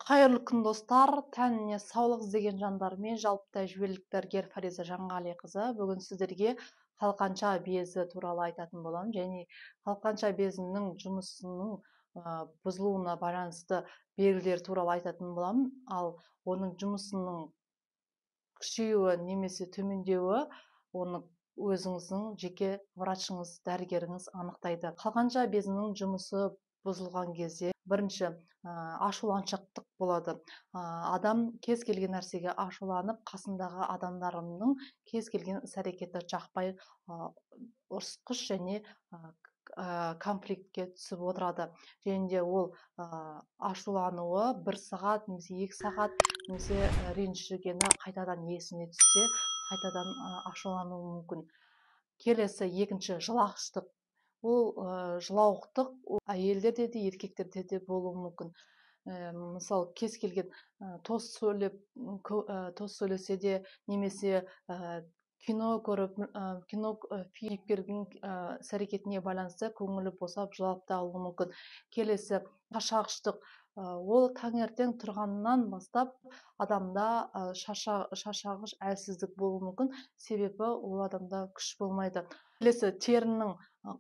Қайырлы күн, достар! Тәніне саулық іздеген жандар мен жалпы тәжірибелік дәрігер Фариза Жанғалиқызы. Бүгін сіздерге қалқанша безі туралы айтатын боламын және қалқанша безінің жұмысының бұзылуына байланысты белгілер туралы айтатын боламын. Ал оның жұмысының күшеюі немесе төмендеуі оны өзіңіздің жеке врачыңыз, дәрігеріңіз анықтайды. Қалқанша безінің жұмысы бұзылған кезде бірінші ашуланшақтық болады. Адам кез келген нәрсеге ашуланып, қасындағы адамдарының кез келген іс әрекеті жақпай, ұрысқыш және конфликтке түсіп отырады. Және де ол ашулануы 1 сағат немесе 2 сағат немесе ренжігені қайтадан есіне түссе, қайтадан ашулануы мүмкін. Келесі екінші жылағыштық. Ол жылауықтық әйелдерде де, еркектерде де болуы мүмкін. Мысалы, кез келген тост сөйлесе де, немесе кино көріп, кино кейіпкердің іс әрекетіне байланысты көңілі босап жылап та алуы мүмкін. Келесі шаршағыштық. Ол таңертең тұрғаннан бастап адамда шаршағыш әлсіздік болуы мүмкін, себебі ол адамда күш болмайды. Келесі терінің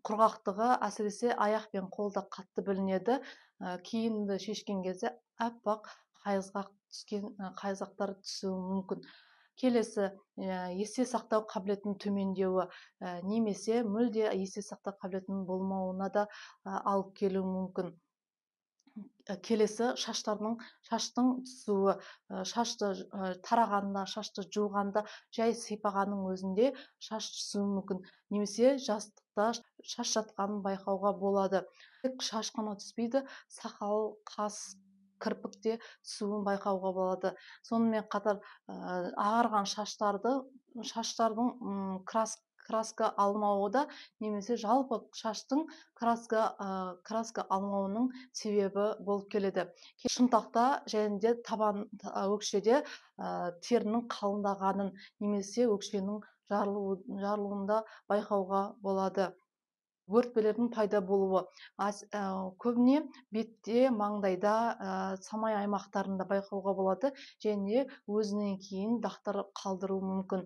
құрғақтығы, әсіресе аяқ пен қолда қатты білінеді. Киімді шешкен кезде аппақ қайызғақ түскен, қайызғақтар түсуі мүмкін. Келесі есте сақтау қабілетінің төмендеуі, немесе мүлде есте сақтау қабілетінің болмауына да алып келуі мүмкін. Келесі шаштың түсуі, шашты тарағанда, шашты жуғанда, жай сипағанның өзінде шаш түсуі мүмкін, немесе жастықта шаш жатқанын байқауға болады. Тек шаш қана түспейді, сақал, қас, кірпік те түсуін байқауға болады. Сонымен қатар, ағарған шаштардың краска алмауы да, немесе жалпы шаштың краска алмауының себебі болып келеді. Шынтақта және де табан, өкшеде терінің қалыңдағанын немесе өкшенің жарылуында байқауға болады. Бөртпелердің пайда болуы көбіне бетте, маңдайда, самай аймақтарында байқауға болады және өзінен кейін дақтар қалдыруы мүмкін.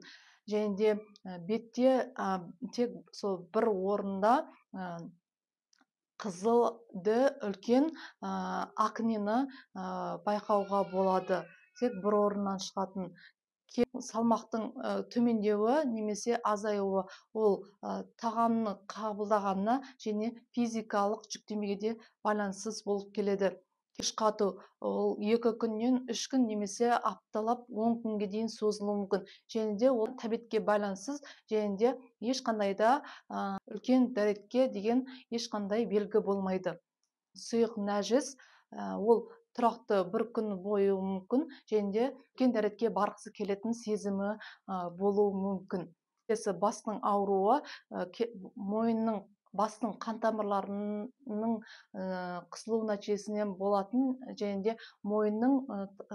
Және де бетте тек сол бір орында қызылды үлкен акнені байқауға болады. Тек бір орыннан шығатын. Салмақтың төмендеуі немесе азаюы ол тағамны қабылдағанына және физикалық жүктемеге де байланыссыз болып келеді. Кеш қату ол 2 күннен 3 күн немесе апталап 10 күнге дейін созылуы мүмкін. Және де ол тәбетке байланыссыз, және де ешқандай да үлкен дәретке деген ешқандай белгі болмайды. Сұйық нәжіс, ол тұрақты бір күн бойы мүмкін, және де үлкен дәретке барғысы келетін сезімі болуы мүмкін. Келесі бастың ауруы, мойынның, бастың қан тамырларының қысылуы нәтижесінен болатын, және де мойынның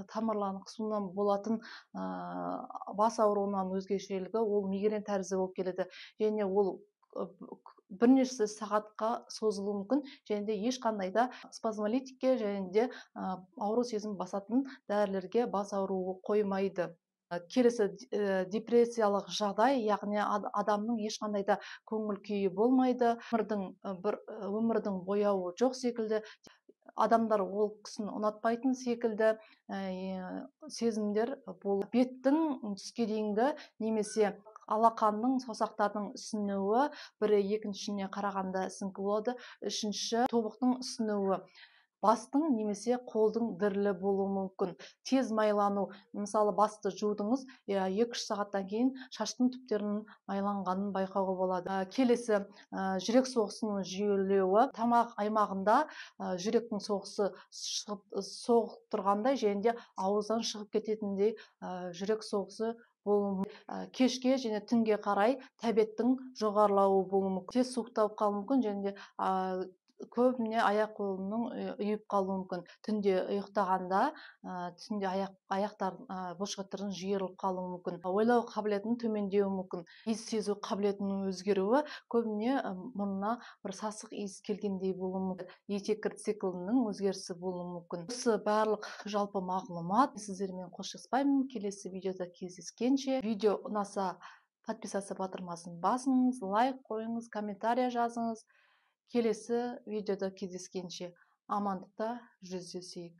тамырларының қысылуынан болатын бас ауруынан өзгешелігі ол мигрен тәрізді болып келеді. Және ол бірнеше сағатқа созылуы мүмкін, және де ешқандай да спазмолитикке және де ауру сезім басатын дәрілерге бас ауруы қоймайды. Келесі депрессиялық жағдай, яғни адамның ешқандай да көңіл күйі болмайды, өмірдің бояуы жоқ секілді, адамдар ол кісіні ұнатпайтын секілді сезімдер бұл беттің түске дейінгі немесе алақанның, саусақтардың ісінуі, бірі екіншісіне қарағанда ісіңкі болады, үшінші тобықтың ісінуі, бастың немесе қолдың дірілі болуы мүмкін. Тез майлану, мысалы басты жудыңыз, екі-үш сағаттан кейін шаштың түптерінің майланғанын байқауға болады. Келесі, жүрек соғысының жиілеуі, тамақ аймағында жүректің соғысы соғып тұрғандай және де ауыздан шығып кететіндей, жүрек соғысы болуы мүмкін. Кешке және түнге қарай тәбеттің жоғарылауы болуы мүмкін. Тез суықталып қалуы мүмкін және де Көбіне аяқ қолының ұйып қалуы мүмкін. Түнде ұйықтағанда, түнде аяқтар, бұлшықеттердің жиырылып қалуы мүмкін. Ойлау қабілетінің төмендеуі мүмкін. Иіс сезу қабілетінің өзгеруі, көбіне мұрнына бір сасық иіс келгендей болуы мүмкін. Етеккір циклінің өзгерісі болуы мүмкін. Осы барлық жалпы мағлұмат. Сіздермен қоштаспаймын. Келесі видеода кездескенше. Видео ұнаса, подписаться батырмасын басыңыз, лайк қойыңыз, комментарий жазыңыз. Келесі видеода кездескенше, амандықта жүздесейік.